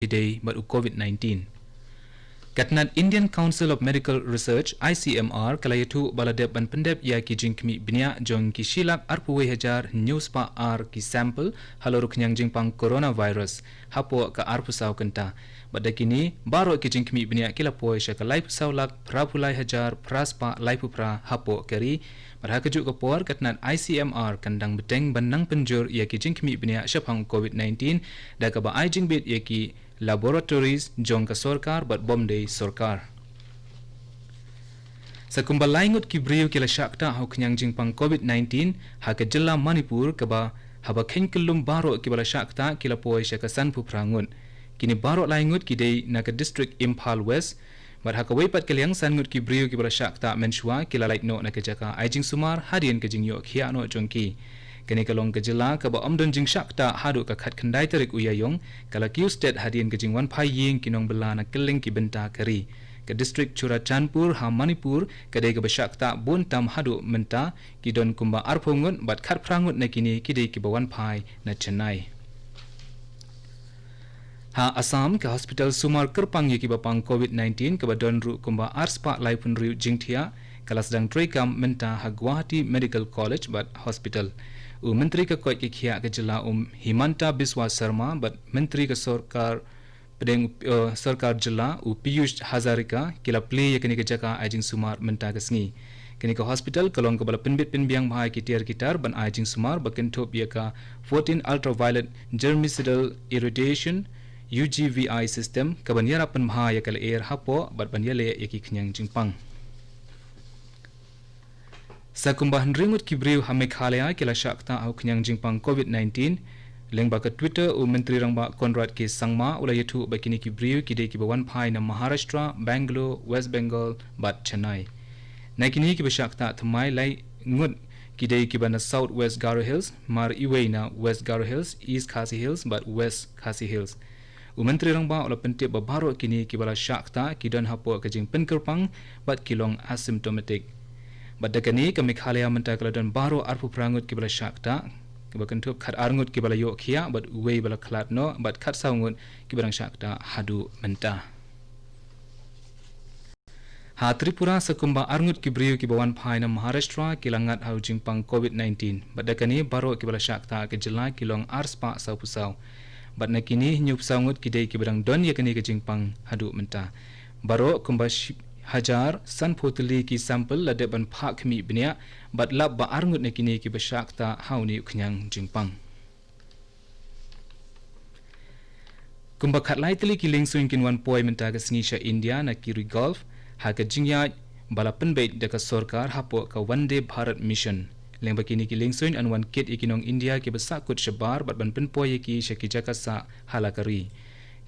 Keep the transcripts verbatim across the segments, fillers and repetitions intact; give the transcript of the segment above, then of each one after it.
ïadei bad u COVID nineteen. Ka tnad Indian Council of Medical Research, I C M R, ka la ïathuh ba la dep ban pyndep ïa ki jingkhmih bniah jong ki shi lak arphew wei hajar hynñiew spah ar ki sample halor u khñiang jingpang coronavirus hapoh ka arphew saw kynta. Bad da kine baroh ki jingkhmih bniah ki la poi sha ka laiphew saw lak phraphew lai hajar phra spah laiphew phra hapoh ka ri. Bad ha kajuh ka por, ka tnad I C M R kan dang bteng ban nang pynjur ïa ki jingkhmih bniah shaphang COVID nineteen da kaba ai jingbit ïa ki laboratories jong ka sorkar bad bym dei sorkar. Sa kumba lai ngut ki briew ki la shah ktah ha u khñiang jingpang COVID nineteen ha ka jylla Manipur, kaba haba kheiñ kyllum baroh kiba la shah ktah ki la poi sha ka sanphew phra ngut. Kine baroh lai ngut ki dei na ka district Imphal West. Bad ha kawei pat ka liang, san ngut ki briew kiba la shah ktah mynshuwa ki la lait noh na ka jaka ai jingsumar hadien ka jingïoh khiah noh jong ki. Kane ka long ka jylla kaba ym don jingshah ktah haduh ka khatkhyndai tarik u Ïaïong, ka la kiew stet hadien ka jingwanphai ïing ki nongbylla na kylleng ki bynta ka ri. Ka district Churachandpur ha Manipur ka dei kaba shah ktah bun tam haduh mynta, ki don kumba arphew ngut bad khatphra ngut na kine ki dei kiba wanphai na Chennai. Ha Assam, ka hospital sumar kyrpang ïa kiba pang COVID nineteen kaba don ruh kumba ar spah laiphew hynriew jingthiah, ka la sdang treikam mynta ha Guwahati Medical College bad Hospital. U Myntri ka koit ka khiah ka jylla, u Himanta Biswa Sarma, bad Myntri ka sorkar pdeng, eh, sorkar jylla, u Piyush Hazarika, ki la plie ïa kane ka jaka ai jingsumar mynta ka sngi. Kane ka hospital ka long kaba la pynbit pynbiang bha ïa ki tiar ki tar ban ai jingsumar ba kynthup ïa ka fourteen ultraviolet germicidal irradiation, U G V I system, kaban ïarap pynbha ïa ka lyer hapoh bad ban ïaleh ïa ki khñiang jingpang. Sa kumba hynriew ngut ki briew ha Meghalaya ki la shah ktah ha u khñiang jingpang COVID nineteen. Lyngba ka Twitter, u Myntri Rangbah Conrad K Sangma u la ïathuh ba kine ki briew ki dei kiba wanphai na Maharashtra, Bangalore, West Bengal bad Chennai. Na kine kiba shah ktah thymmai, lai ngut ki dei kiba na South West Garo Hills, mar iwei na West Garo Hills, East Khasi Hills bad West Khasi Hills. U Myntri Rangbah u la pyntip ba baroh kine kiba la shah ktah ki don hapoh ka jingpynkyrpang bad ki long asymptomatic. Bad da kane, ka Meghalaya mynta ka la don baroh arphew phra ngut kiba la shah ktah, kaba kynthup khatar ngut kiba la ïoh khiah bad uwei ba la khlad noh bad khatsaw ngut kiba dang shah ktah haduh mynta. Ha Tripura, sa kumba ar ngut ki briew kiba wanphai na Maharashtra ki la ngat ha u jingpang COVID nineteen. Bad da kane, baroh kiba la shah ktah ha ka jylla ki long ar spah sawphew saw. Bad na kine, hynñiewphew saw ngut ki dei kiba dang don ïa kane ka jingpang haduh mynta. Baroh kumba shi hajar sanphew tylli ki sample la dep ban phah khmih bniah, bad lap ba ar ngut na kine kiba shah ktah ha une u khñiang jingpang. Kumba khatlai tylli ki liengsuiñ kin wan poi mynta ka sngi sha India na ki ri Gulf, ha ka jingïaid ba la pynbeit da ka sorkar hapoh ka Vande Bharat Mission. Lyngba kine ki liengsuiñ yn wan kit ïa ki nong India kiba sahkut shabar bad ban pynpoi ïa ki sha ki jaka sah ha la ka ri.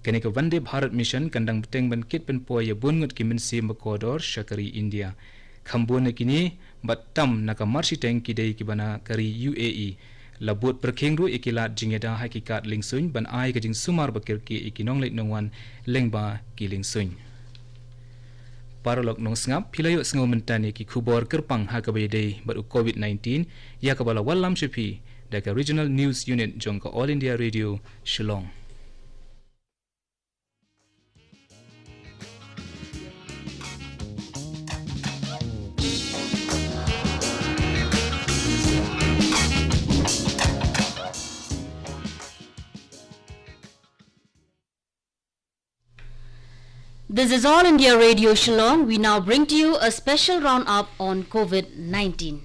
Kane ka Vande Bharat Mission kan dang bteng ban kit pynpoi ïa bun ngut ki mynsiem ba kordor sha ka ri India. Kham bun na kine, bad tam na ka marshiteng, ki dei kiba na ka ri U A E. La bud pyrkhing ruh ïa ki lad jingïada ha ki kad liengsuiñ ban ai ka jingsumar ba kyrkieh ïa ki nongleit nongwan lyngba ki liengsuiñ. Paralok nongsngap, phi la ïohsngew mynta ïa ki khubor kyrpang ha kaba ïadei bad u COVID nineteen, ïa kaba la wallam sha phi da ka Regional News Unit jong ka All India Radio, Shillong. This is All India Radio Shillong. We now bring to you a special roundup on COVID nineteen.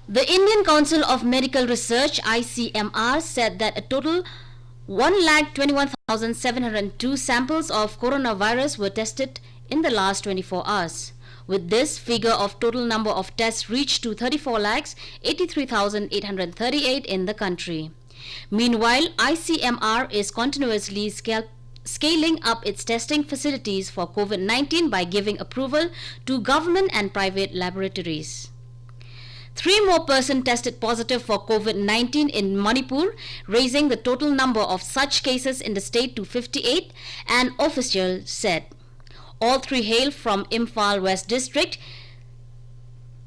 The Indian Council of Medical Research, I C M R, said that a total one lakh twenty-one thousand seven hundred two samples of coronavirus were tested in the last twenty-four hours. With this, figure of total number of tests reached to thirty-four lakhs eighty-three thousand eight hundred thirty-eight in the country. Meanwhile, I C M R is continuously scale-, scaling up its testing facilities for COVID nineteen by giving approval to government and private laboratories. Three more person tested positive for COVID nineteen in Manipur, raising the total number of such cases in the state to fifty-eight, an official said. All three hail from Imphal West District,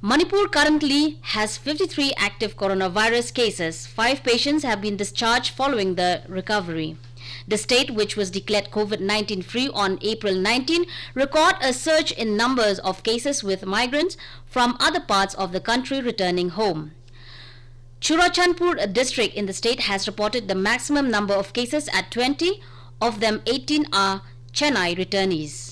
Manipur currently has fifty-three active coronavirus cases. Five patients have been discharged following the recovery. The state, which was declared COVID nineteen free on April nineteen, record a surge in numbers of cases, with migrants from other parts of the country returning home. Churachandpur district in the state has reported the maximum number of cases at twenty, of them eighteen are Chennai returnees.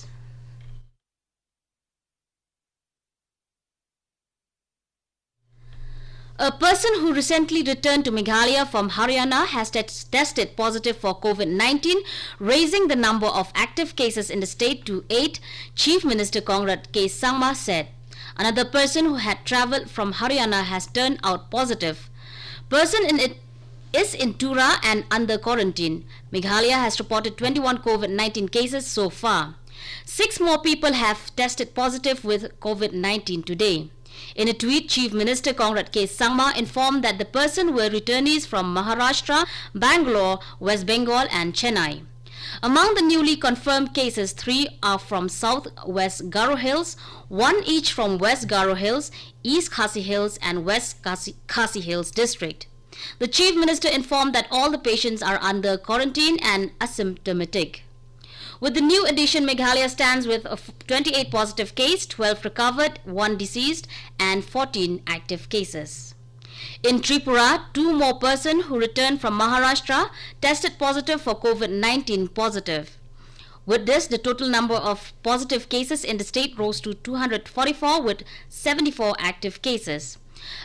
A person who recently returned to Meghalaya from Haryana has tes- tested positive for COVID nineteen, raising the number of active cases in the state to eight, Chief Minister Conrad K Sangma said. Another person who had travelled from Haryana has turned out positive. Person in it is in Tura and under quarantine. Meghalaya has reported twenty-one COVID nineteen cases so far. Six more people have tested positive with COVID nineteen today. In a tweet, Chief Minister Conrad K Sangma informed that the person were returnees from Maharashtra, Bangalore, West Bengal, and Chennai. Among the newly confirmed cases, three are from South West Garo Hills, one each from West Garo Hills, East Khasi Hills, and West Khasi, Khasi Hills district. The Chief Minister informed that all the patients are under quarantine and asymptomatic. With the new addition, Meghalaya stands with a f- twenty-eight positive case, twelve recovered, one deceased, and fourteen active cases. In Tripura, two more persons who returned from Maharashtra tested positive for COVID nineteen positive. With this, the total number of positive cases in the state rose to two hundred forty-four, with seventy-four active cases.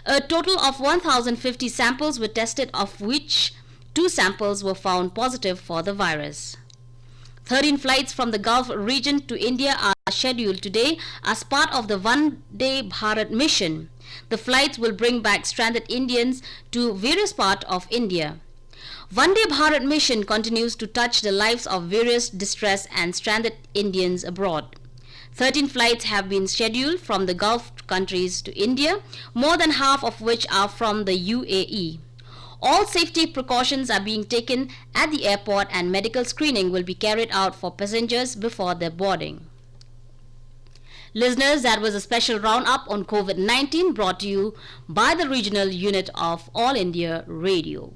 A total of one thousand fifty samples were tested, of which two samples were found positive for the virus. Thirteen flights from the Gulf region to India are scheduled today as part of the Vande Bharat mission. The flights will bring back stranded Indians to various parts of India. Vande Bharat mission continues to touch the lives of various distressed and stranded Indians abroad. Thirteen flights have been scheduled from the Gulf countries to India, more than half of which are from the U A E. All safety precautions are being taken at the airport and medical screening will be carried out for passengers before their boarding. Listeners, that was a special roundup on COVID nineteen, brought to you by the regional unit of All India Radio.